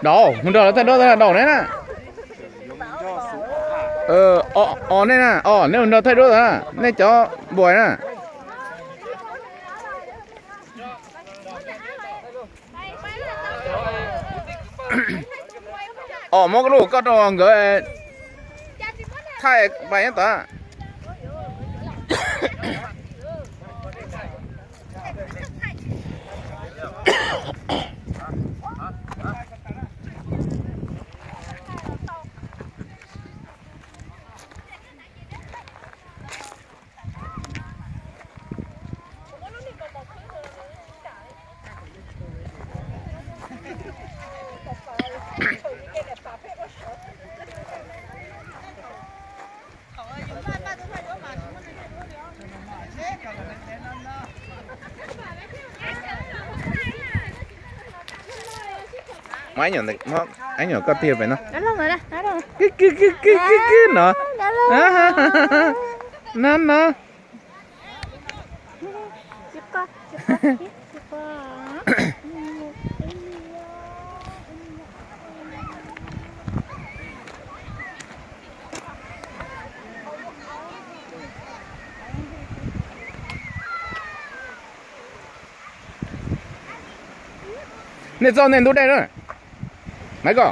Daum, mus nrog lawv thaij duab, daum nej na. Os nej na, os nej mus nrog thaij duab na, nej cov npuas na. Os, muab koj lub koj rau nkawd thaij pais nyob tod. Muab ib nyuag koj tig pem no. Kib kib kib kib kib no. No no. Nej txoj nej ntub dej na. Maiv Koj,